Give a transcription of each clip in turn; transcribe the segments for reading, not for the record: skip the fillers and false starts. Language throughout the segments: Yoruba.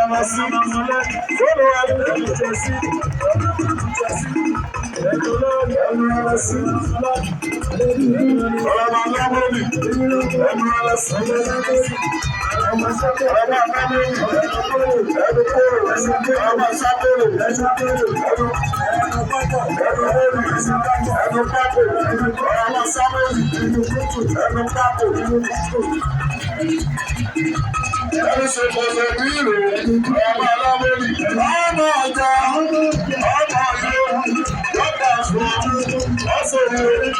Ẹ̀rọ sí. Fóònù wa. Ẹ̀rọ sí. Ọlọ́mọ alámọ́lì. Ẹ̀rọ sí. Ọlọ́mọ alámọ́lì. Ẹ̀rọ kóró. Ọlọ́mọ sákóró. Ẹ̀rọ ẹnu ẹnu pákó. Ọlọ́mọ sámọ́lì. Ẹnu pákó. Ẹnu ṣe pọ̀ṣẹ̀ bí ìlú. Ọmọ alámọ́lì. Ọmọ ọjà. Ọmọ ìlú. Lọ́kà fún ọ̀sẹ̀ ìlú.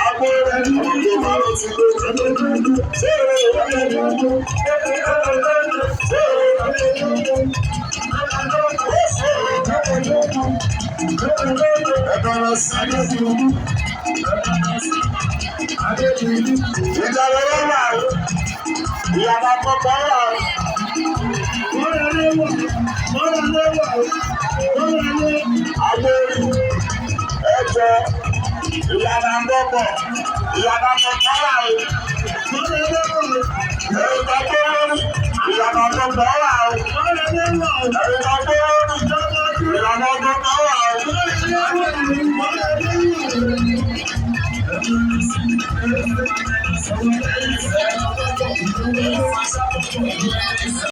Agbó ọ̀gbọ́n máa lọ sí lójú. Ṣé ẹ̀dọ̀rọ̀ sí ìjà lọ́wọ́ wà ó ìyàwó àkọ́kọ́ wà ó. Agbórí ẹjọ́ ìyàwó àkọ́kọ́ ìyàwó àkọ́kọ́ wà ó. Ẹ̀rọ gbórí ìyàwó àkọ́kọ́ wà ó. Ẹ̀rọ gbórí ìyàwó àkọ́kọ́ wà ó.